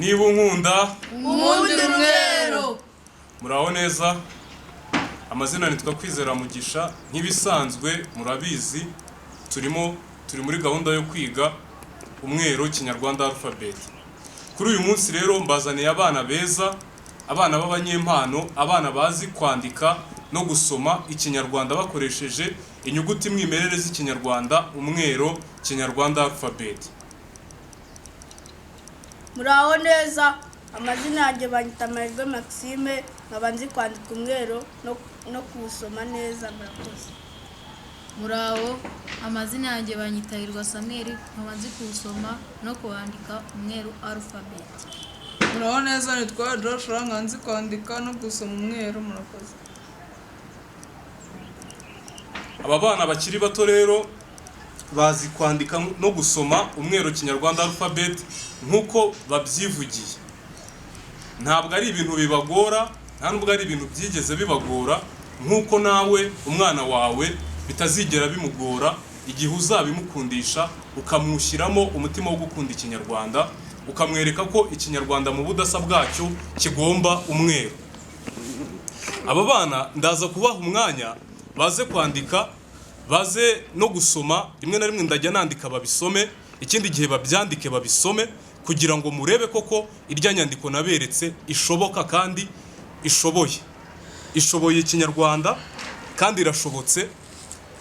Niba unkunda Umundi umwero. Muraho neza. Amazina nitwa Kwizera Mugisha. Nk'ibisanzwe murabizi, turimo turi muri gahunda yo kwiga umwero Kinyarwanda alphabet. Kuri uyu munsi rero mbazaniye abana beza, abana b'abanyempano, abana bazi kwandika no gusoma Ikinyarwanda bakoresheje inyuguti mwimerere z'Ikinyarwanda, umwero Kinyarwanda alphabet. Muraho neza. Amazina yanjye banyita Mahirwe Maxime, nkaba nzi kwandika umwero no kuwusoma neza. Murakoze. Muraho, amazina yanjye banyita Hirwa Samuel, nkaba nzi kuwusoma no kuwandika umweru alphabet. Muraho neza, nitwa Joshua, nkaba nzi kwandika no gusoma umweru. Murakoze. Aba bana bakiri bato rero bazi kwandika no gusoma umwero Kinyarwanda alphabet nk'uko babyivugiye. Ntabwo ari ibintu bibagora, nta nubwo ari ibintu byigeze bibagora, nk'uko nawe umwana wawe bitazigera bimugora igihe uzabimukundisha, ukamushyiramo umutima wo gukunda Ikinyarwanda, ukamwereka ko Ikinyarwanda mu budasa bwacyo kigomba umweru. Aba bana ndaza kubaha umwanya baze kwandika, baze no gusoma. Rimwe na rimwe ndajya nandika babisome, ikindi gihe babyandike babisome, kugira ngo murebe koko irya nyandiko naberetse ishoboka kandi ishoboye. Ishoboye Ikinyarwanda kandi irashobotse.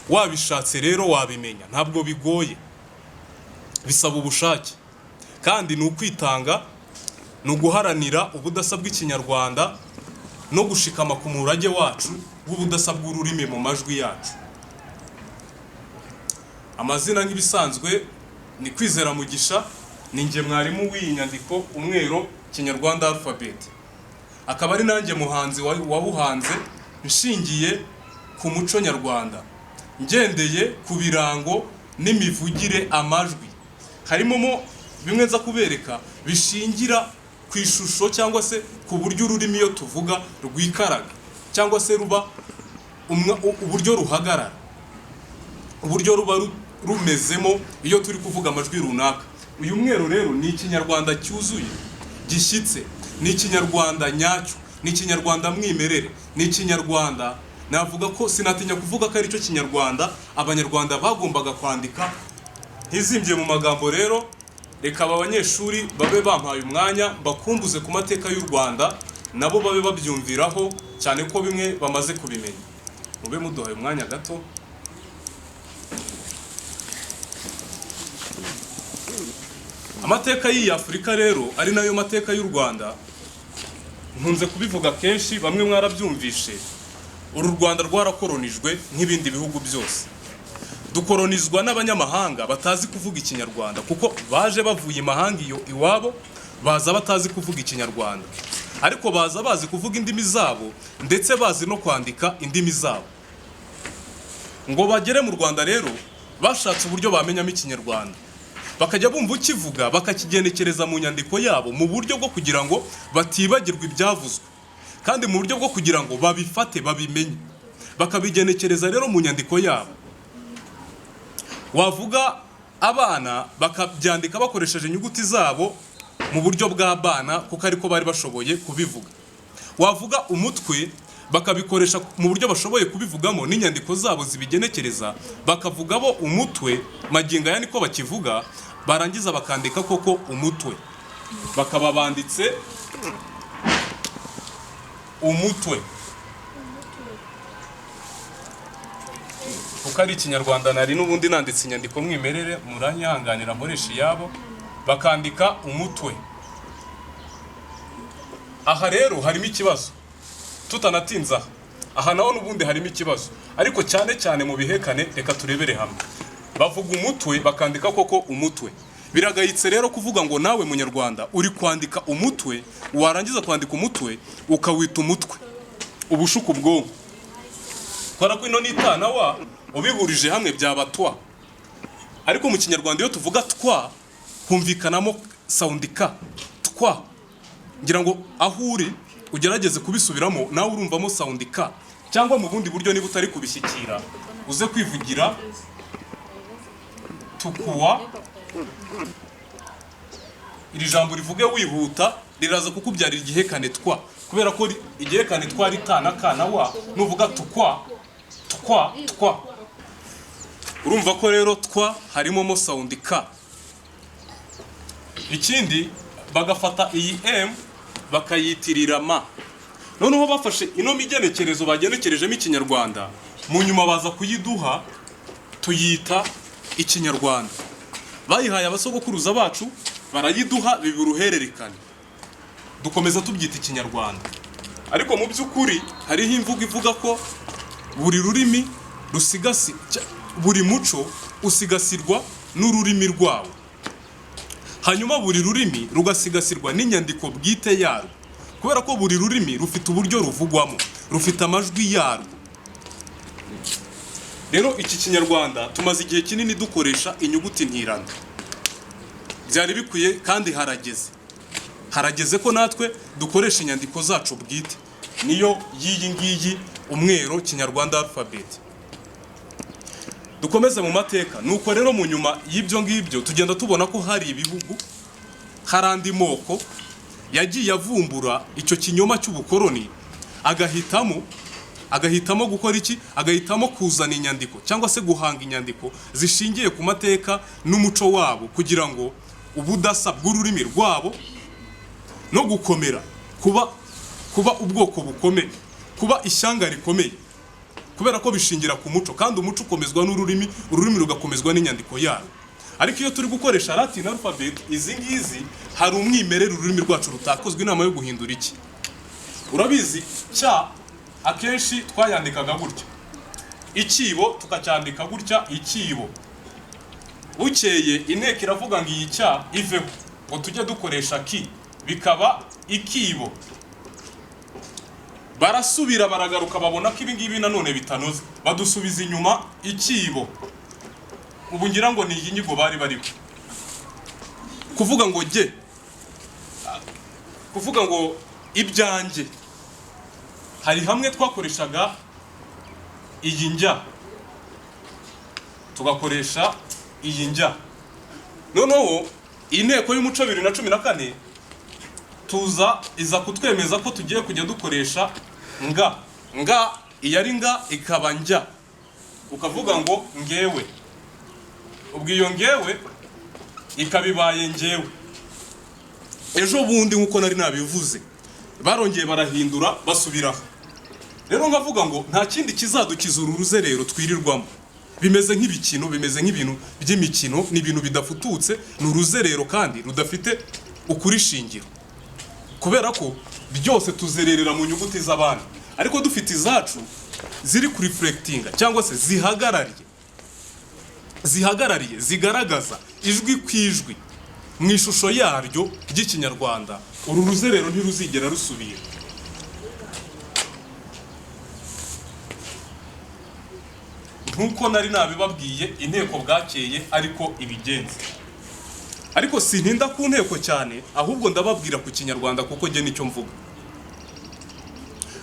Wabishatse rero wabimenya, ntabwo bigoye, bisaba ubushake kandi ni ukwitanga, ni uguharanira ubudasa bw'Ikinyarwanda no gushikama ku murage wacu w'ubudasa bw'ururimi mu majwi yacu. Amazina nk'ibisanzwe ni Kwizera Mugisha, ni njye mwarimu w'iyi nyandiko umwero Kinyarwanda alphabet, akaba ari nanjye muhanzi wawuhanze nshingiye ku muco nyarwanda, ngendeye ku birango n'imivugire, amajwi. Harimo mo bimwe nza kubereka bishingira ku ishusho cyangwa se ku buryo ururimi iyo tuvuga rwikaraga, cyangwa se ruba uburyo ruhagarara, uburyo ruba rumezemo iyo turi kuvuga amajwi runaka. Uyu mwero rero ni Ikinyarwanda cyuzuye, gishyitse, ni Ikinyarwanda nyacyo, ni Ikinyarwanda mwimerere, ni Ikinyarwanda navuga ko sinatinya kuvuga ko aricyo Kinyarwanda Abanyarwanda bagombaga kwandika. Ntizimbye mu magambo rero, reka aba banyeshuri babe bampaye umwanya bakumbuze ku mateka y'u Rwanda, nabo babe babyumviraho, cyane ko bimwe bamaze kubimenya. Mube muduhaye umwanya gato. Amateka y'iyi Afurika rero, ari nayo mateka y'u Rwanda, nkunze kubivuga kenshi, bamwe mwarabyumvishe. Uru Rwanda rwarakoronijwe nk'ibindi bihugu byose, dukoronizwa n'abanyamahanga batazi kuvuga Ikinyarwanda, kuko baje bavuye imahanga iyo iwabo, baza batazi kuvuga Ikinyarwanda, ariko baza bazi kuvuga indimi zabo, ndetse bazi no kwandika indimi zabo. Ngo bagere mu Rwanda rero, bashatse uburyo bamenyamo Ikinyarwanda, bakajya bumva ukivuga bakakigenekereza mu nyandiko yabo, mu buryo bwo kugira ngo batibagirwa ibyavuzwe, kandi mu buryo bwo kugira ngo babifate babimenye, bakabigenekereza rero mu nyandiko yabo. Wavuga abana, bakabyandika bakoresheje inyuguti zabo mu buryo bw'abana, kuko ariko bari bashoboye kubivuga. Wavuga umutwe, bakabikoresha mu buryo bashoboye kubivugamo n'inyandiko zabo zibigenekereza, bakavuga bo umutwe. Magingo aya niko bakivuga. Barangiza bakandika koko umutwe, bakaba banditse umutwe, kuko ari Ikinyarwanda nari n'ubundi nanditse inyandiko mwimerere, muranyihanganira nkoresha iyabo. Bakandika umutwe. Aha rero harimo ikibazo, tutanatinze aha. Aha naho n'ubundi harimo ikibazo, ariko cyane cyane mu bihekane. Reka turebere hamwe. Bavuga umutwe, bakandika koko umutwe. Biragayitse rero kuvuga ngo nawe Munyarwanda uri kwandika umutwe, warangiza kwandika umutwe ukawita umutwe. Ubushuka ubwonko kubera ko ino ni itana wa ubihurije hamwe byaba twa, ariko mu Kinyarwanda iyo tuvuga twa humvikanamo sound ka twa. Ngira ngo aho uri ugerageze kubisubiramo, nawe urumvamo sound ka, cyangwa mu bundi buryo niba utari kubishyikira uze kwivugira tukuwa. Iri jambo rivuge wihuta, riraza kukubyarira igihekane twa, kubera ko igihekane twa ari ta na ka na wa. Nuvuga tukwa, twa, twa, urumva ko rero twa harimo mo sound ka. Ikindi, bagafata iyi m bakayitirira ma. Noneho bafashe ino migenekerezo bagenekerejemo Ikinyarwanda, mu nyuma baza kuyiduha, tuyita Ikinyarwanda. Bayihaye abasogokuruza bacu, barayiduha, biba uruhererekane, dukomeza tubyita Ikinyarwanda. Ariko mu by'ukuri hariho imvugo ivuga ko buri rurimi rusigasi buri muco usigasirwa n'ururimi rwawo, hanyuma buri rurimi rugasigasirwa n'inyandiko bwite yarwo, kubera ko buri rurimi rufite uburyo ruvugwamo, rufite amajwi yarwo. Rero iki Kinyarwanda tumaze igihe kinini dukoresha inyuguti ntirano. Byari bikwiye kandi harageze ko natwe dukoresha inyandiko zacu bwite, niyo y'iyi ngiyi, umwero Kinyarwanda alphabet. Dukomeze mu mateka. Nuko rero mu nyuma y'ibyo ngibyo tugenda tubona ko hari ibihugu, hari andi moko yagiye avumbura icyo kinyoma cy'ubukoroni, agahitamo gukora iki? Agahitamo kuzana inyandiko cyangwa se guhanga inyandiko zishingiye ku mateka n'umuco wabo, kugira ngo ubudasa bw'ururimi rwabo no gukomera, kuba ubwoko bukomeye, kuba ishyanga rikomeye, kubera ko bishingira ku muco, kandi umuco ukomezwa n'ururimi, ururimi rugakomezwa n'inyandiko yarwo. Ariko iyo turi gukoresha Latin alphabet izi ngizi, hari umwimerere ururimi rwacu rutakozwe. Inama yo guhindura iki? Urabizi, cya akenshi twayandikaga gutya, ikibo tukacyandika gutya, ikibo. Bukeye inteko iravuga ngo iyi cya iveho, ngo tujye dukoresha ki, bikaba ikibo. Barasubira baragaruka, babona ko ibi ngibi nanone bitanoze, badusubiza inyuma, ikibo. Ubu ngira ngo ni iyi nyigo bari bariho kuvuga ngo jye, kuvuga ngo ibyanjye. Hari hamwe twakoreshaga iyi njya, tugakoresha iyi njya. Noneho inteko y'umuco 2014 tuza iza kutwemeza ko tugiye kujya dukoresha nga. Nga iyo ari nga ikaba njya, ukavuga ngo ngewe. Ubwo iyo ngewe ikaba ibaye ngewe. Ejo bundi, nk'uko nari nabivuze, barongeye barahindura, basubiraho. Rero nkavuga ngo nta kindi kizadukiza uru ruzerero twirirwamo. Bimeze nk'ibikino, bimeze nk'ibintu by'imikino, ni ibintu bidafututse, ni uruzerero kandi rudafite ukuri shingiro, kubera ko byose tuzererera mu nyuguti z'abandi, ariko dufite izacu ziri kureflectinga cyangwa se zihagarariye, zigaragaza ijwi ku ijwi mu ishusho yaryo ry'Ikinyarwanda. Uru ruzerero ntiruzigera rusubira. Nk'uko nari nabibabwiye, inteko bwakeye ariko ibigenza. Ariko sintinda ku nteko cyane, ahubwo ndababwira ku Kinyarwanda, kuko njye nicyo mvuga.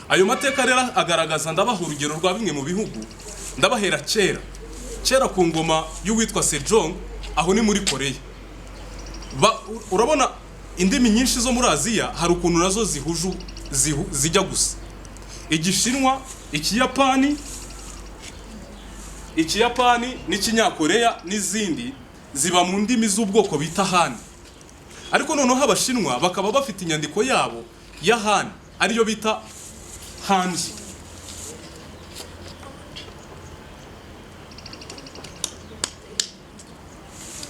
Ayo mateka rero agaragaza, ndabaha urugero rwa bimwe mu bihugu. Ndabahera kera kera ku ngoma y'uwitwa Sejong, aho ni muri Koreya. Urabona indimi nyinshi zo muri Aziya hari ukuntu nazo zihuju zijya gusa: Igishinwa, Ikiyapani n'Ikinyakoreya n'izindi ziba mu ndimi z'ubwoko bita Han. Ariko noneho Abashinwa bakaba bafite inyandiko yabo ya Han, ariyo bita Hanji.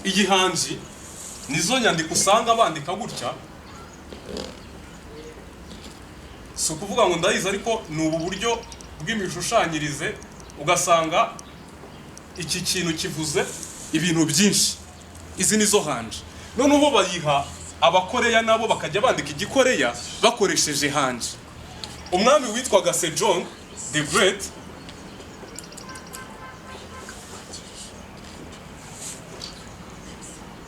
Iyi Hanji nizo nyandiko usanga bandika gutya. Si ukuvuga ngo ndayizi, ariko ni ubu buryo bw'imishushanyirize, ugasanga iki kintu kivuze ibintu byinshi. Izi nizo Hanji. Noneho bayiha Abakoreya, nabo bakajya bandika Igikoreya bakoresheje Hanji. Umwami witwaga Sejong the Great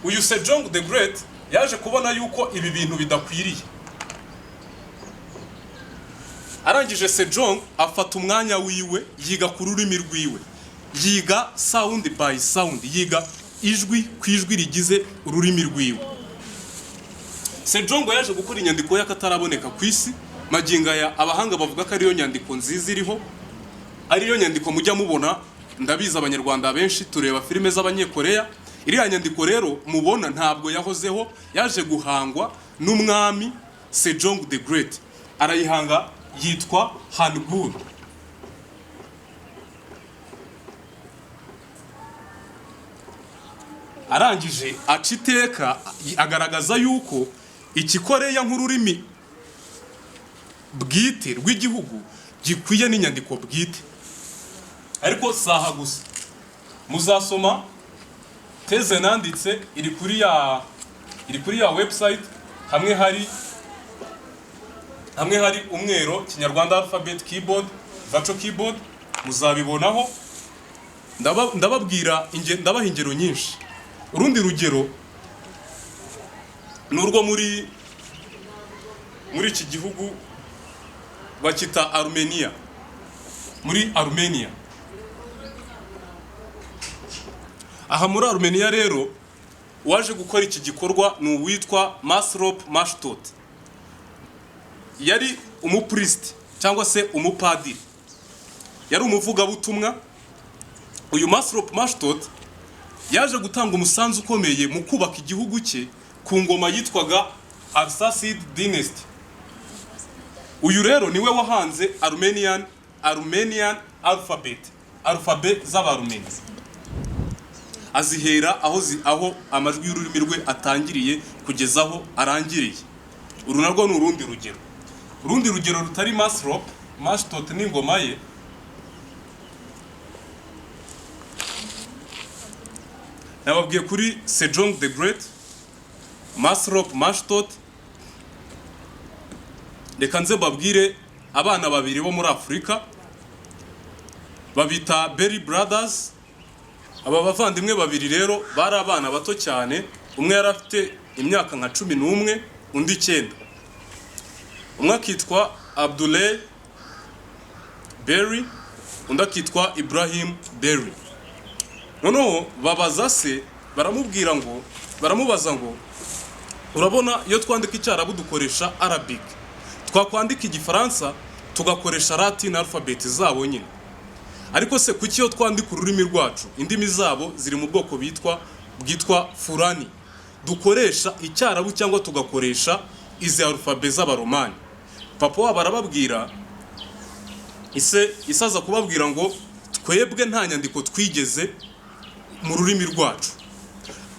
uyu Sejong the Great yaje kubona yuko ibi bintu bidakwiriye. Arangije Sejong afata umwanya wiwe, yiga ku rurimi rwiwe, yiga sound by sound, yiga ijwi ku ijwi rigize ururimi rwiwe. Sejong yaje gukora inyandiko y'akataraboneka ku isi. Magingo aya abahanga bavuga ko ariyo nyandiko nziza iriho, ariyo nyandiko mujya mubona. Ndabizi Abanyarwanda benshi tureba filime z'Abanyekoreya. Iriya nyandiko rero mubona ntabwo yahozeho, yaje guhangwa n'umwami Sejong the Great, arayihanga, yitwa Hangul. Arangije aca iteka, agaragaza yuko Ikikoreya nk'ururimi bwite rw'igihugu gikwiye n'inyandiko bwite. Ariko si aha gusa, muzasoma thèse nanditse, iri kuri ya website, hamwe hari umwero Kinyarwanda alphabet keyboard, virtual keyboard, muzabibonaho. Ndababwira ndabaha ingero nyinshi. Urundi rugero ni urwo muri iki gihugu bakita Armenia. Muri Armenia, aha muri Armenia rero, uwaje gukora iki gikorwa ni uwitwa Masrop Mashtot. Yari umupriest cyangwa se umupadiri, yari umuvugabutumwa. Uyu Masrop Mashtot yaje gutanga umusanzu ukomeye mu kubaka igihugu cye ku ngoma yitwaga Arsacid Dynasty. Uyu rero niwe wahanze Armenian alphabet, alphabet z'Abarumeni, azihera aho amajwi y'ururimi rwe atangiriye kugeza aho arangiriye. Uru narwo ni urundi rugero. Urundi rugero rutari Masrop Mashtot n'ingoma ye, nababwiye kuri Sejong the Great, Masrop Mashtot. Reka nze mbabwire abana babiri bo muri Afurika babita Berry Brothers. Aba bavandimwe babiri rero bari abana bato cyane, umwe yari afite imyaka nka 11, undi 9. Umwe akitwa Abdoulaye Berry, undi akitwa Ibrahim Berry. Noneho babaza se, baramubwira ngo, baramubaza ngo: "Urabona iyo twandika Icyarabu dukoresha Arabic, twakwandika Igifaransa tugakoresha Latin alphabet zabo nyine. Ariko se kuki iyo twandika ururimi rwacu, indimi zabo ziri mu bwoko bwitwa Fulani, dukoresha Icyarabu cyangwa tugakoresha izi alphabet z'Abaromani?" Papa wabo arababwira, ise isaza kubabwira ngo: "Twebwe nta nyandiko twigeze mu rurimi rwacu."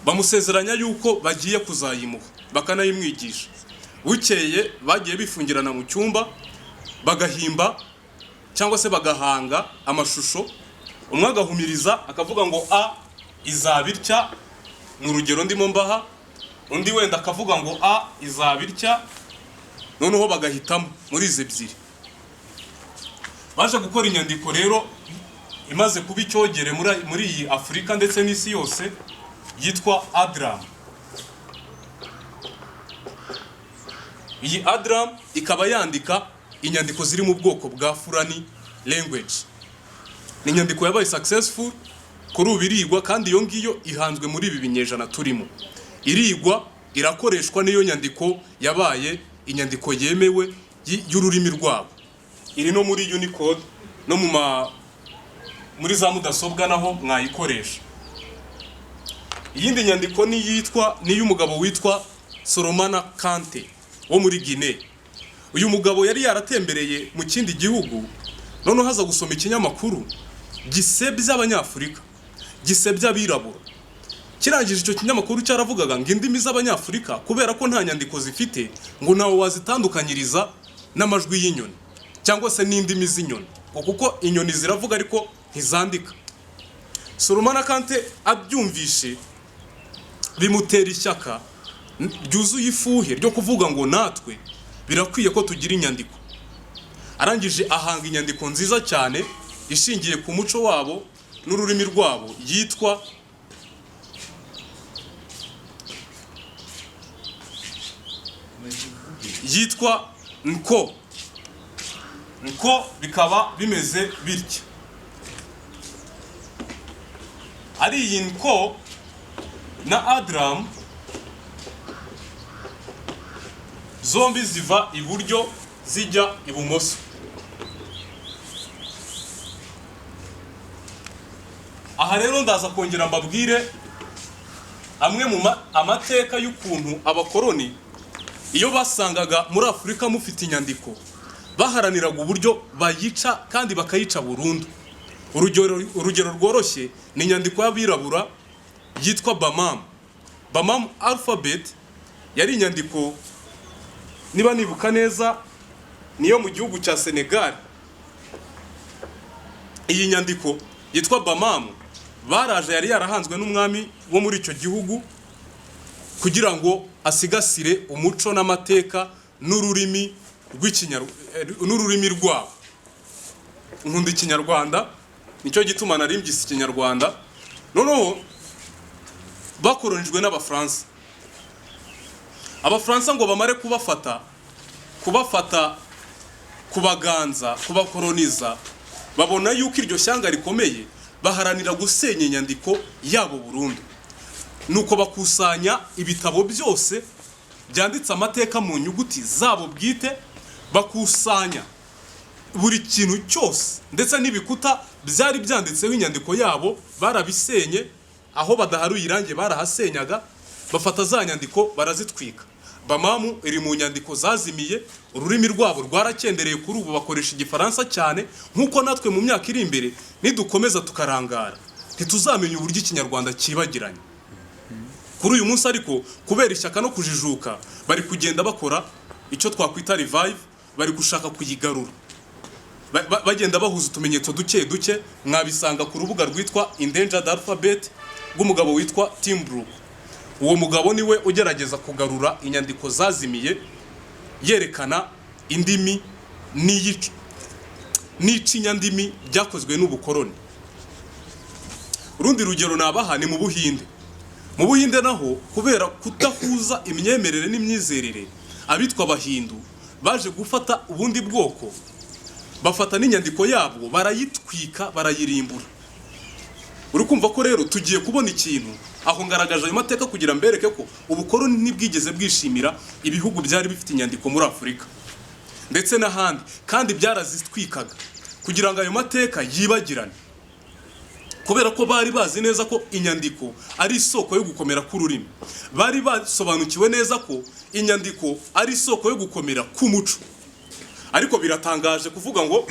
Bamusezeranya yuko bagiye kuzayimuha bakanayimwigisha. Bukeye bagiye bifungirana mu cyumba, bagahimba cyangwa se bagahanga amashusho. Umwe agahumiriza akavuga ngo "A izaba itya", ni urugero ndimo mbaha. Undi wenda akavuga ngo "A izaba itya". Noneho bagahitamo muri izi ebyiri. Baje gukora inyandiko rero imaze kuba icyogere muri iyi Afurika ndetse n'isi yose, yitwa Adram. Iyi Adram ikaba yandika inyandiko ziri mu bwoko bwa Fulani language. Ni inyandiko yabaye successful, kuri ubu irigwa, kandi iyo ngiyo ihanzwe muri ibi binyejana turimo. Irigwa, irakoreshwa, n'iyo nyandiko yabaye inyandiko yemewe y'ururimi rwabo. Iri no muri Unicode, no muri za mudasobwa naho mwayikoresha. Iyindi nyandiko ni iyitwa, ni iy'umugabo witwa Solomana Kante wo muri Guinea. Uyu mugabo yari yaratembereye mu kindi gihugu, noneho aza gusoma ikinyamakuru gisebya Abanyafurika, gisebya abirabura. Kirangije, icyo kinyamakuru cyaravugaga ngo indimi z'Abanyafurika, kubera ko nta nyandiko zifite, ngo ntawe wazitandukanyiriza n'amajwi y'inyoni cyangwa se n'indimi z'inyoni, ngo kuko inyoni ziravuga ariko ntizandika. Solomana Kante abyumvishe bimutera ishyaka ryuzuye ifuhe ryo kuvuga ngo natwe birakwiye ko tugira inyandiko. Arangije ahanga inyandiko nziza cyane ishingiye ku muco wabo n'ururimi rwabo, yitwa Nko. Nko bikaba bimeze bitya. Ari iyi Nko na Adram. Zombi ziva iburyo zijya ibumoso. Aha rero ndaza kongera mbabwire amwe mu amateka y'ukuntu abakoroni, iyo basangaga muri Afurika mufite inyandiko, baharaniraga uburyo bayica kandi bakayica burundu. Urugero rworoshye ni inyandiko y'abirabura yitwa Bamam. Bamam alphabet yari inyandiko, niba nibuka neza, niyo mu gihugu cya Senegal. Iyi nyandiko yitwa Bamamu baraje, yari yarahanzwe n'umwami wo muri icyo gihugu kugira ngo asigasire umuco n'amateka n'ururimi rwabo. Nkunda Ikinyarwanda, nicyo gituma nari mbyise Ikinyarwanda. Noneho bakoronijwe n'Abafaransa. Abafaransa ngo bamare kubafata, kubaganza, kubakoroniza, babona yuko iryo shyanga rikomeye, baharanira gusenya inyandiko yabo burundu. Nuko bakusanya ibitabo byose byanditse amateka mu nyuguti zabo bwite, bakusanya buri kintu cyose, ndetse n'ibikuta byari byanditseho inyandiko yabo barabisenye. Aho badaharuye irangi barahasenyaga, bafata za nyandiko barazitwika. Bamamu iri mu nyandiko zazimiye. Ururimi rwabo rwarakendereye, kuri ubu bakoresha Igifaransa cyane, nk'uko natwe mu myaka iri imbere nidukomeza tukarangara ntituzamenya uburyo Ikinyarwanda cyibagiranye. Kuri uyu munsi ariko, kubera ishyaka no kujijuka, bari kugenda bakora icyo twakwita revive, bari gushaka kuyigarura. Bagenda bahuza utumenyetso duke duke. Mwabisanga ku rubuga rwitwa Endangered Alphabet rw'umugabo witwa Tim Brook. Uwo mugabo niwe ugerageza kugarura inyandiko zazimiye, yerekana indimi n'icinyandimi byakozwe n'ubukoroni. Urundi rugero nabaha ni mu Buhinde. Mu Buhinde naho, kubera kudahuza imyemerere n'imyizerere, abitwa Abahindu baje gufata ubundi bwoko, bafata n'inyandiko yabwo barayitwika, barayirimbura. Uri kumva ko rero tugiye kubona ikintu aho. Ngaragaje ayo mateka kugira mbereke ko ubukoroni ntibwigeze bwishimira ibihugu byari bifite inyandiko muri Afurika ndetse n'ahandi, kandi byarazitwikaga kugira ngo ayo mateka yibagirane, kubera ko bari bazi neza ko inyandiko ari isoko yo gukomera k'ururimi. Bari basobanukiwe neza ko inyandiko ari isoko yo gukomera k'umuco. Ariko biratangaje kuvuga ngo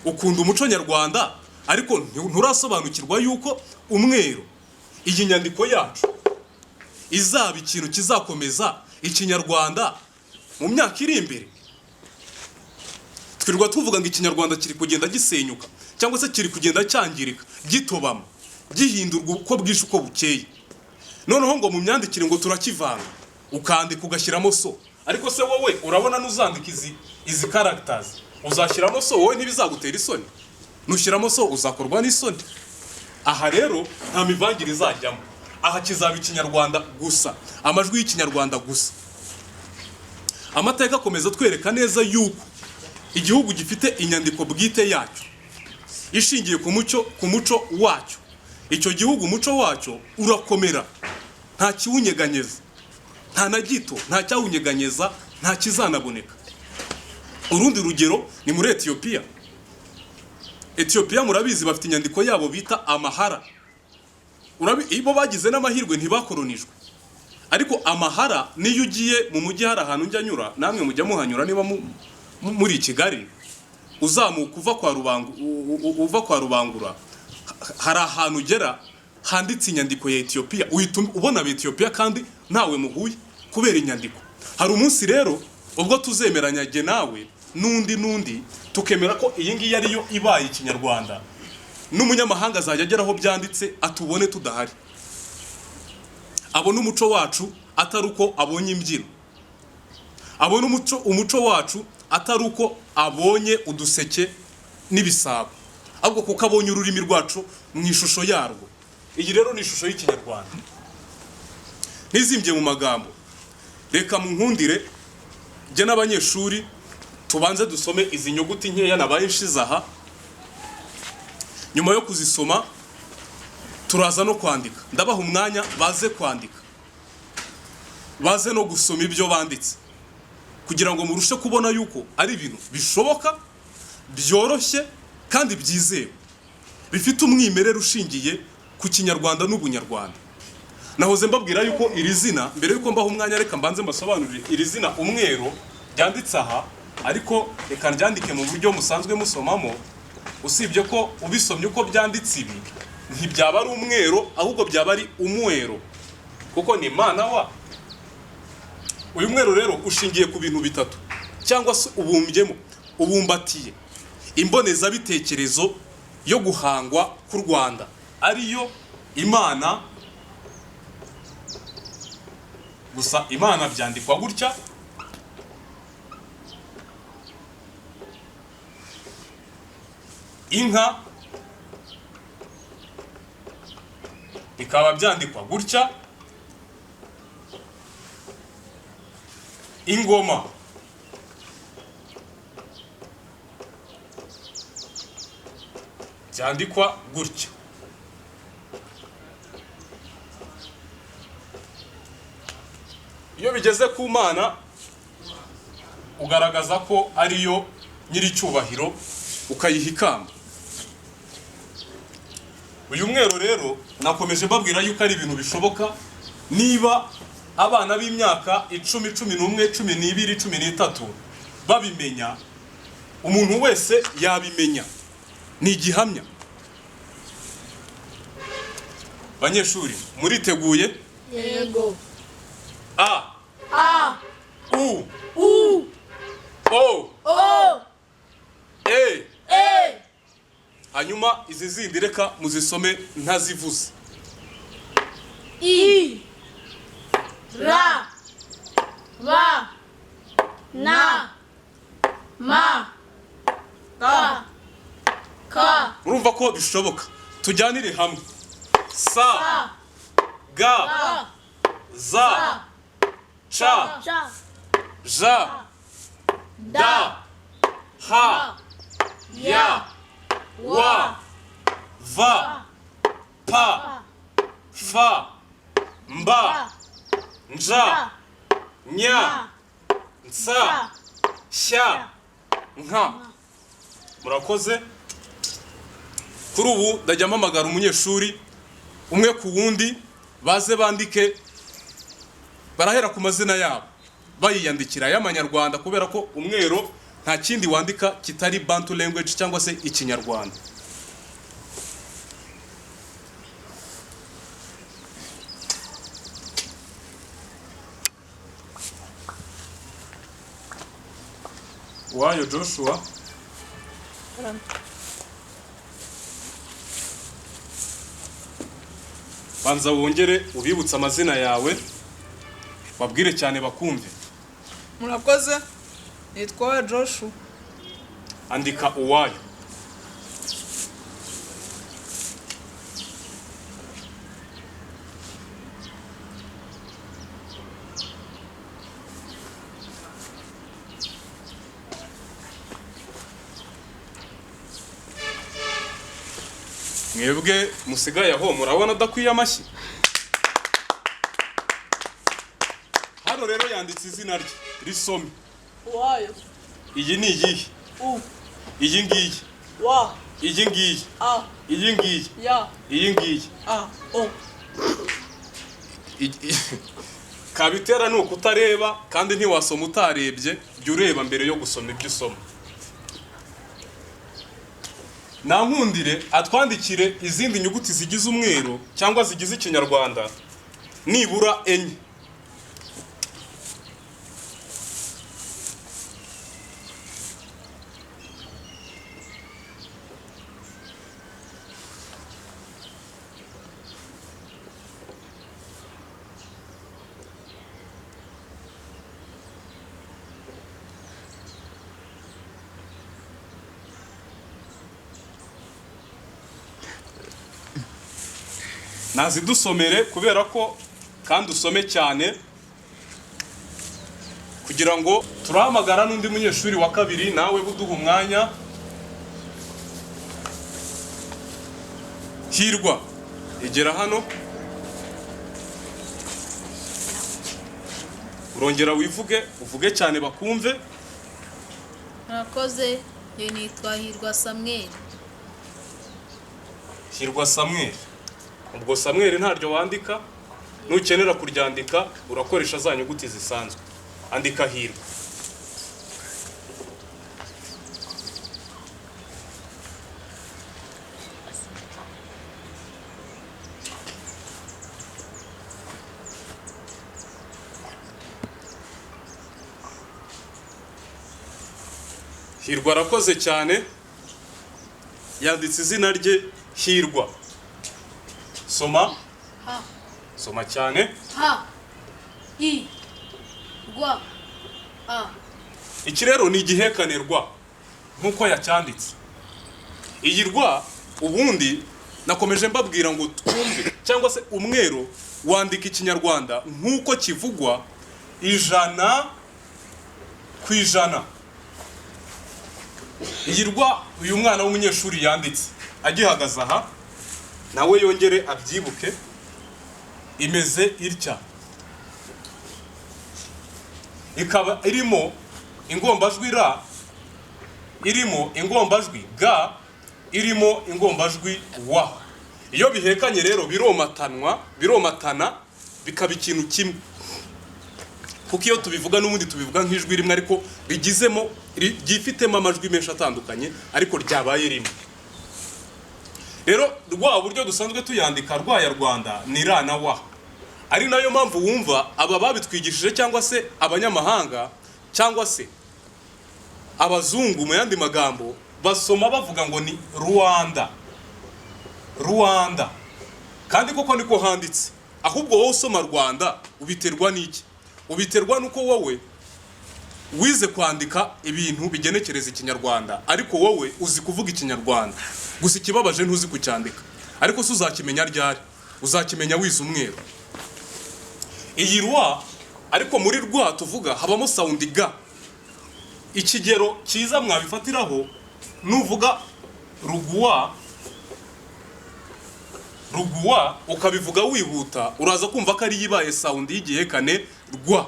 ukunda umuco nyarwanda, ariko nturasobanukirwa yuko umwero, iyi nyandiko yacu, izaba ikintu kizakomeza Ikinyarwanda mu myaka iri imbere. Twirirwa tuvuga ngo Ikinyarwanda kiri kugenda gisenyuka, cyangwa se kiri kugenda cyangirika, gitobama, gihindurwa uko bwije uko bukeye. Noneho ngo mu myandikire ngo turakivanga, ukandika ugashyiramo so. Ariko se wowe urabona nuzandika izi characters uzashyiramo so, wowe ntibizagutera isoni? Nushyiramo so uzakorwa n'isoni. Aha rero nta mivangire izajyamo. Aha kizaba Ikinyarwanda gusa, amajwi y'Ikinyarwanda gusa. Amateka akomeza atwereka neza yuko igihugu gifite inyandiko bwite yacyo ishingiye ku muco wacyo, icyo gihugu umuco wacyo urakomera, nta kiwunyeganyeza, nta na gito, nta cyawunyeganyeza, nta kizanaboneka. Urundi rugero ni muri Etiyopiya. Etiyopiya murabizi bafite inyandiko yabo bita Amahara. Bo bagize n'amahirwe ntibakoronijwe. Ariko Amahara, niyo ugiye mu mujyi, hari ahantu njya nyura, namwe mujya muhanyura niba muri Kigali, uzamuka uva kwa Rubangura, hari ahantu ugera handitse inyandiko ya Etiyopiya, uhita ubona aba Etiyopiya kandi ntawe muhuye, kubera inyandiko. Hari umunsi rero ubwo tuzemeranya jye nawe n'undi n'undi, tukemera ko iyi ngiyi ariyo ibaye Ikinyarwanda, n'umunyamahanga azajya agera aho byanditse atubone tudahari, abone umuco wacu atari uko abonye imbyino, abone umuco wacu atari uko abonye uduseke n'ibisabo, ahubwo kuko abonye ururimi rwacu mu ishusho yarwo. Iyi rero ni ishusho y'Ikinyarwanda. Ntizimbye mu magambo, reka munkundire jye n'abanyeshuri tubanze dusome izi nyuguti nkeya nabaye nshize aha. Nyuma yo kuzisoma turaza no kwandika. Ndabaha umwanya baze kwandika, baze no gusoma ibyo banditse. Kugira ngo murushe kubona yuko ari ibintu bishoboka, byoroshye kandi byizewe, bifite umwimerere ushingiye ku Kinyarwanda n'Ubunyarwanda. Nahoze mbabwira yuko iri zina, mbere yuko mbaha umwanya, reka mbanze mbasobanurire iri zina umwero ryanditse aha, ariko reka ryandike mu buryo musanzwe musomamo. Usibye ko ubisomye uko byanditse ibi ntibyaba ari umwero, ahubwo byaba ari umwero, kuko ni mana wa. Uyu mwero rero ushingiye ku bintu bitatu, cyangwa se ubumbyemo, ubumbatiye imbonezabitekerezo yo guhangwa k'u Rwanda, ariyo Imana. Gusa Imana byandikwa gutya, inka bikaba byandikwa gutya, ingoma byandikwa gutya. Iyo bigeze ku Mana, ugaragaza ko ariyo nyiricyubahiro, ukayiha ikamba. Uyu mwero rero nakomeje mbabwira yuko ari ibintu bishoboka. Niba abana b'imyaka 10, 11, 12, 13 babimenya, umuntu wese yabimenya, ni igihamya. Banyeshuri, muriteguye? Yego. A, A, U, U, O, O, E. E. Hanyuma izi zindi reka muzisome ntazivuze. I, R, B, N, M, K, K. Urumva ko bishoboka. Tujyanire hamwe: S, G, Z, C, J, D, H, Y, W, V, P, F, M, Nj, Ny, Ns, Sh, Nk. Murakoze. Kuri ubu ndajya mpamagara umunyeshuri umwe ku wundi, baze bandike. Barahera ku mazina yabo bayiyandikira y'amanyarwanda, kubera ko umwero nta kindi wandika kitari Bantu language cyangwa se Ikinyarwanda. Wayo Joshua, banza wongere ubibutse amazina yawe, babwire cyane bakumve. Murakoze, nitwa Joshua. Andika Uwayo. Mwebwe musigaye aho murabona adakwiye amashyi. Hano rero yanditse izina rye, risome. Uwayo. Iyi ni iyihe? U. Iyi ngiyi? Wa. Iyi ngiyi? A. Iyi ngiyi? Ya. Iyi ngiyi? A. O. Kabitera ni ukutareba, kandi ntiwasoma utarebye. Jya ureba mbere yo gusoma ibyo usoma. Nankundire atwandikire izindi nyuguti zigize umweru cyangwa zigize Ikinyarwanda, nibura enye. Nazidusomere, kubera ko kandi usome cyane, kugira ngo turahamagara n'undi munyeshuri wa kabiri nawe buduha umwanya. Hirwa, egera hano. Urongera wivuge, uvuge cyane bakumve. Murakoze, njye nitwa Hirwa Samweli. Hirwa Samweli. Ubwo Samweli ntaryo wandika, nukenera kuryandika urakoresha za nyuguti zisanzwe. Andika Hirwa. Hirwa arakoze cyane, yanditse izina rye Hirwa. Soma. Ha. Soma cyane. Ha I rwa A. Iki rero ni igihekane rwa nk'uko yacyanditse. Iyi rwa ubundi nakomeje mbabwira ngo twumve, cyangwa se umwero wandika ikinyarwanda nk'uko kivugwa 100%. Iyi rwa uyu mwana w'umunyeshuri yanditse agihagaze aha, nawe yongere abyibuke, imeze itya. Ikaba irimo ingombajwi ra, irimo ingombajwi ga, irimo ingombajwi wa. Iyo bihekanye rero biromatanwa, biromatana bikaba ikintu kimwe. Kuko iyo tubivuga n'ubundi tubivuga nk'ijwi rimwe, ariko rigizemo ryifitemo amajwi menshi atandukanye, ariko ryabaye rimwe. Rero rwa buryo dusanzwe tuyandika rwa ya Rwanda ni ra na wa. Ari nayo mpamvu wumva aba babitwigishije cyangwa se abanyamahanga cyangwa se abazungu mu yandi magambo basoma bavuga ngo ni Rwanda. Rwanda. Kandi koko niko handitse. Ahubwo wowe usoma Rwanda ubiterwa n'iki? Ubiterwa nuko wowe wize kwandika ibintu bigenekereza ikinyarwanda, ariko wowe uzi kuvuga ikinyarwanda gusa, ikibabaje ntuzi kucyandika. Ariko se uzakimenya ryari? Uzakimenya wize umweru. Iyi rwa, ariko muri rwa tuvuga habamo sound ga. Ikigero cyiza mwabifatiraho nuvuga ruguwa, ruguwa ukabivuga wihuta, uraza kumva ko ari yibaye sound y'igihekane rwa.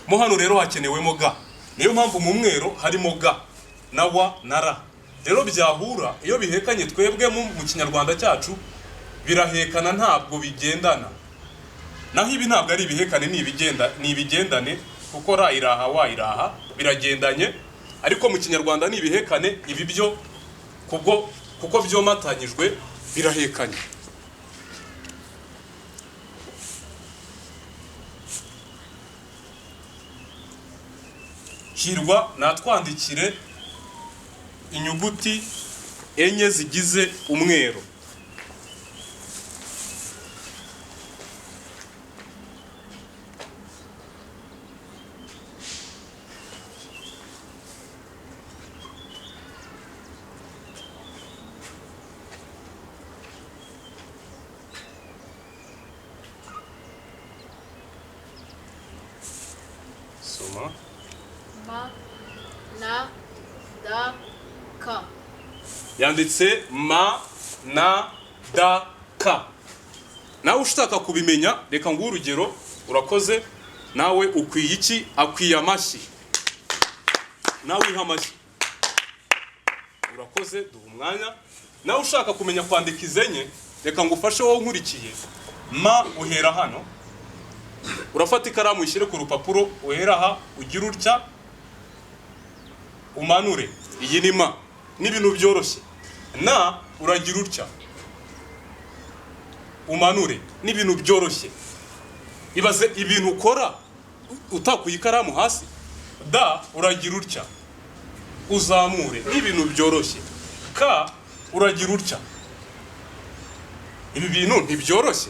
Mo hano rero hakenewemo ga. Niyo mpamvu mu mwero harimo ga na wa na ra. Rero byahura iyo bihekanye twebwe mu kinyarwanda cyacu birahekana, ntabwo bigendana. Naho ibi ntabwo ari ibihekane, ni ibigenda, ni ibigendane, kuko ra iraha wa iraha biragendanye, ariko mu kinyarwanda ni ibihekane ibi byo kubwo kuko byomatanyijwe birahekanye. Hirwa natwandikire inyuguti enye zigize umwero. Soma. Ma na da ka. Yanditse ma na da ka. Nawe ushaka kubimenya reka nguhe urugero. Urakoze. Nawe ukwiye iki? Akwiye amashyi. Nawe wiha amashyi. Urakoze, duha umwanya. Nawe ushaka kumenya kwandika izenye, reka ngufashe wowe nkurikiye. Ma uhera hano, urafata ikaramu ushyire ku rupapuro, uhera aha ugira utya umanure. Iyi ni ma, n'ibintu byoroshye. Na uragira utya umanure, n'ibintu byoroshye. Ibaze ibintu ukora utakuye ikaramu hasi. Da uragira utya uzamure, n'ibintu byoroshye. Ka uragira utya. Ibi bintu ntibyoroshye.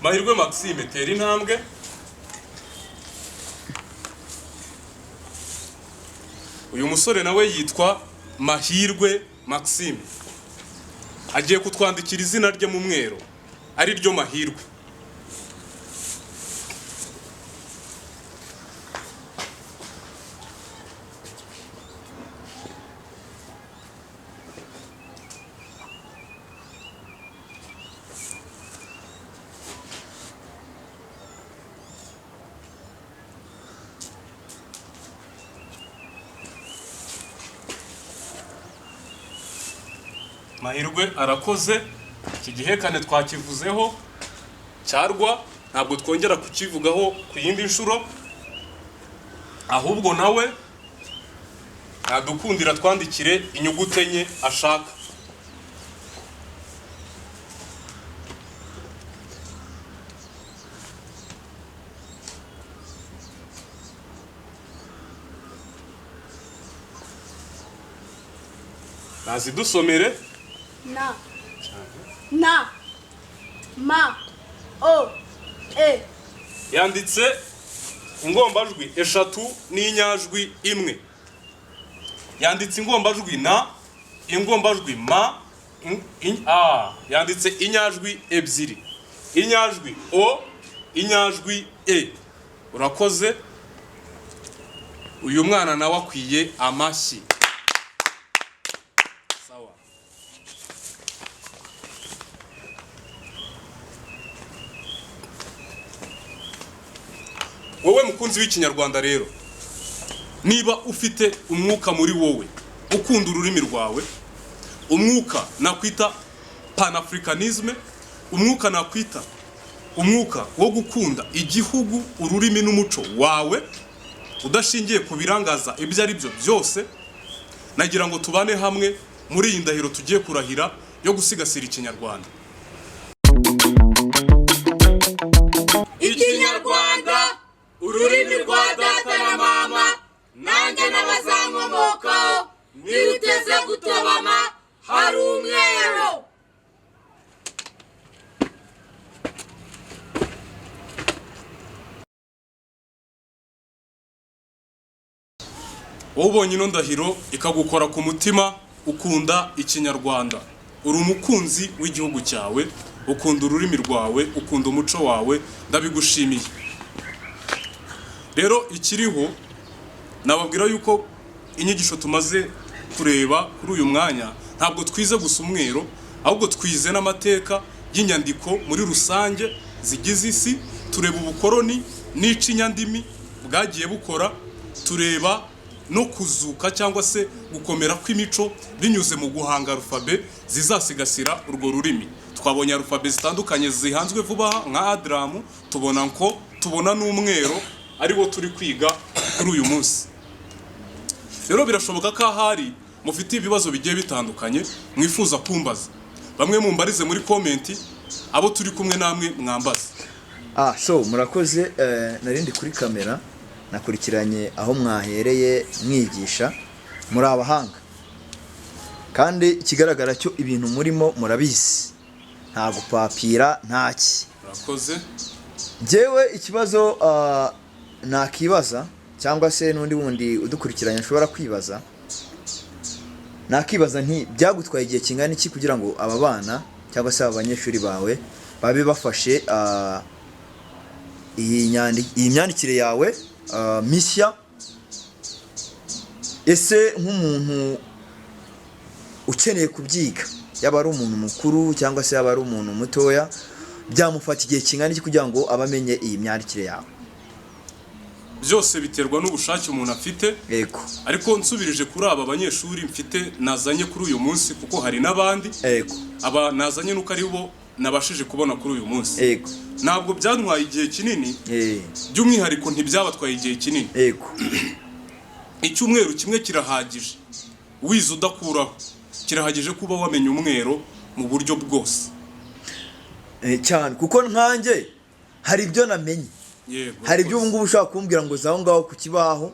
Mahirwe Maxime, tera intambwe. Uyu musore nawe yitwa Mahirwe Maxime. Agiye kutwandikira izina rye mu mwero, ari ryo Mahirwe. Mahirwe arakoze. Iki gihekane twakivuzeho cyarwa, ntabwo twongera kukivugaho ku yindi nshuro, ahubwo nawe nadukundira twandikire inyuguti enye ashaka. Nazidusomere. Na, na, ma, o, e. Yanditse ingombajwi eshatu n'inyajwi imwe. Yanditse ingombajwi na, ingombajwi ma, a. Yanditse inyajwi ebyiri, inyajwi o, inyajwi e. Urakoze. Uyu mwana nawe akwiye amashyi. Sawa. Wowe mukunzi w'Ikinyarwanda rero, niba ufite umwuka muri wowe ukunda ururimi rwawe, umwuka nakwita panafricanisme, umwuka nakwita umwuka wo gukunda igihugu, ururimi n'umuco wawe, udashingiye ku birangaza ibyo ari byo byose, nagira ngo tubane hamwe muri iyi ndahiro tugiye kurahira yo gusigasira Ikinyarwanda. Ikinyarwanda, ururimi rwa data na mama, nanjye n'abazankomokaho, ntiruteze gutobama, hari umwero. Wowe ubonye ino ndahiro ikagukora ku mutima, ukunda Ikinyarwanda, uri umukunzi w'igihugu cyawe, ukunda ururimi rwawe, ukunda umuco wawe, ndabigushimiye. Rero ikiriho nababwira yuko inyigisho tumaze kureba kuri uyu mwanya, ntabwo twize gusa umwero, ahubwo twize n'amateka y'inyandiko muri rusange zigize isi, tureba ubukoroni n'icinyandimi bwagiye bukora, tureba no kuzuka cyangwa se gukomera kw'imico binyuze mu guhanga arufabe zizasigasira urwo rurimi. Twabonye arufabe zitandukanye zihanzwe vuba aha nka Adiramu, tubona nko tubona n'umwero ari wo turi kwiga kuri uyu munsi. Rero birashoboka ko ahari mufite ibibazo bigiye bitandukanye mwifuza kumbaza. Bamwe mumbarize muri comment, abo turi kumwe namwe mwambaze. So murakoze. Narindi kuri kamera nakurikiranye aho mwahereye mwigisha, muri abahanga kandi ikigaragara cyo ibintu murimo murabizi, nta gupapira ntaki. Murakoze. Njyewe ikibazo nakibaza cyangwa se n'undi wundi udukurikiranye ashobora kwibaza, nakibaza nti byagutwaye igihe kingana iki kugira ngo aba bana cyangwa se aba banyeshuri bawe babe bafashe iyi myandikire yawe mishya? Ese nk'umuntu ukeneye kubyiga, yaba ari umuntu mukuru cyangwa se yaba ari umuntu mutoya, byamufata igihe kingana iki kugira ngo abe amenye iyi myandikire yawe? Byose biterwa n'ubushake umuntu afite. Ariko nsubirije kuri aba banyeshuri mfite nazanye kuri uyu munsi, kuko hari n'abandi, aba nazanye nuko ari bo nabashije kubona kuri uyu munsi, ntabwo byantwaye igihe kinini, by'umwihariko ntibyabatwaye igihe kinini. Icyumweru kimwe kirahagije, wize udakuraho, kirahagije kuba wamenya umwero mu buryo bwose. Cyane, kuko nkanjye hari ibyo namenye, hari ibyo ubu ngubu ushobora kumbwira ngo zaho ngaho ku kibaho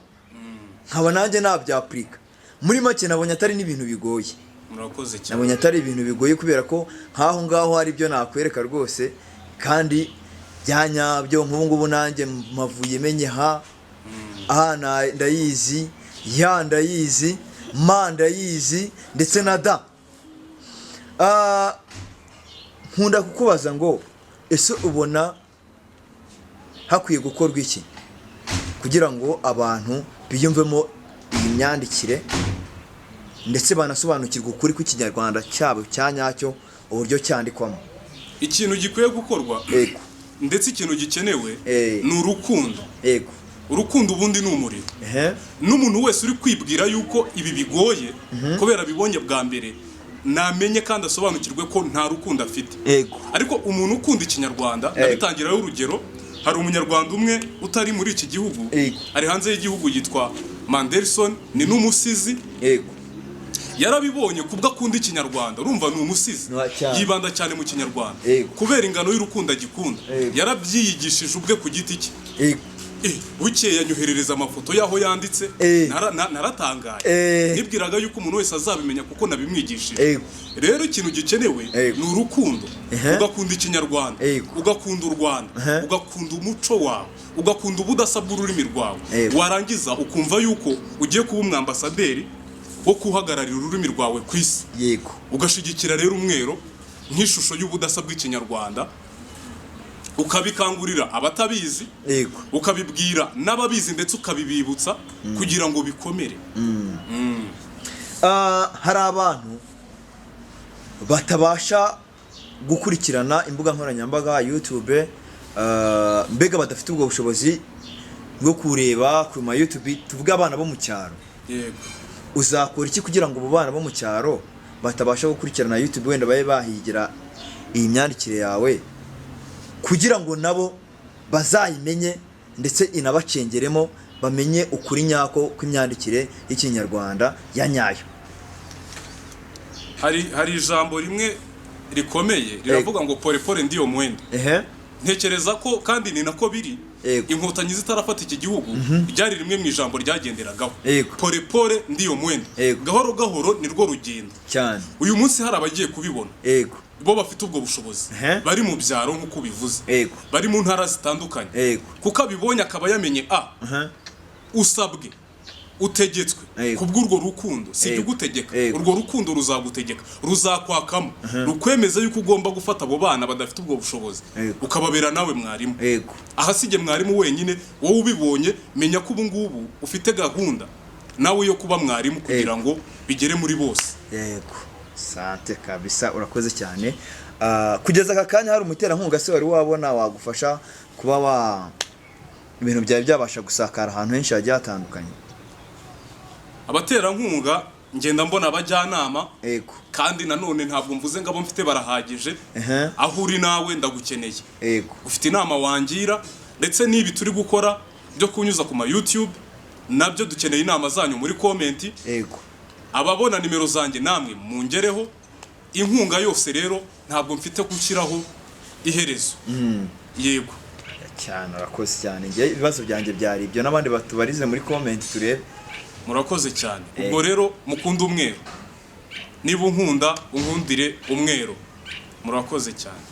nkaba nanjye nabyapurika. Muri make nabonye atari n'ibintu bigoye. Murakoze cyane. Nabonye atari ibintu bigoye kubera ko nk'aho ngaho hari ibyo nakwereka rwose kandi bya nyabyo. Nk'ubu ngubu nanjye mpavuye menye ha a ndayizi, ya ndayizi, ma ndayizi, ndetse na da. Nkunda kukubaza ngo ese ubona hakwiye gukorwa iki kugira ngo abantu biyumvemo iyi myandikire ndetse banasobanukirwe ukuri kw'Ikinyarwanda cyabo cya nyacyo, uburyo cyandikwamo? Ikintu gikwiye gukorwa ndetse ikintu gikenewe ni urukundo. Urukundo ubundi ni umuriro. N'umuntu wese uri kwibwira yuko ibi bigoye kubera bibonye bwa mbere, Namenye kandi asobanukirwe ko nta rukundo afite. Ariko umuntu ukunda ikinyarwanda, ndabitangiraho urugero, hari umunyarwanda umwe utari muri iki gihugu, ari hanze y'igihugu, yitwa Mandelson, ni n'umusizi. Yarabibonye kubwo akunda ikinyarwanda, urumva ni umusizi, Cyane. yibanda cyane mu kinyarwanda. Kubera ingano y'urukundo agikunda, yarabyiyigishije ubwe ku giti cye. Bukeye yanyoherereza amafoto y'aho yanditse. Naratangaye. Nibwiraga yuko umuntu wese azabimenya kuko nabimwigishije. Rero ikintu gikenewe ni urukundo, ugakunda ikinyarwanda, ugakunda u Rwanda, ugakunda umuco wawe, ugakunda ubudasa bw'ururimi rwawe, warangiza ukumva yuko ugiye kuba umwambasaderi wo kuhagararira ururimi rwawe ku isi, ugashyigikira rero umwero nk'ishusho y'ubudasa bw'ikinyarwanda, ukabikangurira abatabizi, ukabibwira n'ababizi, ndetse ukabibibutsa kugira ngo bikomere. Hari abantu batabasha gukurikirana imbuga nkoranyambaga, YouTube, mbega badafite ubwo bushobozi bwo kureba ku ma YouTube, tuvuge abana bo mu cyaro. Uzakora iki kugira ngo abo bana bo mu cyaro batabasha gukurikirana YouTube, wenda babe bahigira iyi myandikire yawe, kugira ngo nabo bazayimenye ndetse inabacengeremo, bamenye ukuri nyako kw'imyandikire y'ikinyarwanda ya nyayo? Hari ijambo rimwe rikomeye riravuga ngo "Pole pole ndiyo mwendo." Ntekereza ko kandi ni nako biri. Inkotanyi zitarafata iki gihugu, ryari rimwe mu ijambo ryagenderagaho: "Pole pole ndiyo mwendo." Gahoro gahoro nirwo rugendo. Uyu munsi hari abagiye kubibona, bo bafite ubwo bushobozi, bari mu byaro nk'uko ubivuze, bari mu ntara zitandukanye, kuko abibonye akaba yamenye a usabwe, utegetswe kubw'urwo rukundo, si ugutegeka, urwo rukundo ruzagutegeka, ruzakwakamo, rukwemeza yuko ugomba gufata abo bana badafite ubwo bushobozi, ukababera nawe mwarimu. Ahasige mwarimu wenyine, wowe ubibonye, menya ko ubu ngubu ufite gahunda nawe yo kuba mwarimu kugira ngo bigere muri bose. Yego, sante kabisa, urakoze cyane. Kugeza aka kanya hari umuterankunga se wari wabona wagufasha kuba wa ibintu byawe byabasha gusakara ahantu henshi hagiye hatandukanye? Abaterankunga, ngenda mbona abajyanama, kandi nanone ntabwo mvuze ngo abo mfite barahagije. Aho uri nawe ndagukeneye. Ufite inama wangira, ndetse n'ibi turi gukora byo kunyuza ku ma YouTube nabyo dukeneye inama zanyu muri comment. Ababona nimero zanjye namwe mungereho. Inkunga yose rero ntabwo mfite gushyiraho iherezo. Yego. Cyane, urakoze cyane. Njye ibibazo byanjye byari ibyo, n'abandi batubarize muri comment turebe. Murakoze cyane. Ubwo rero mukunde umweru. Niba unkunda, unkundire umweru. Murakoze cyane.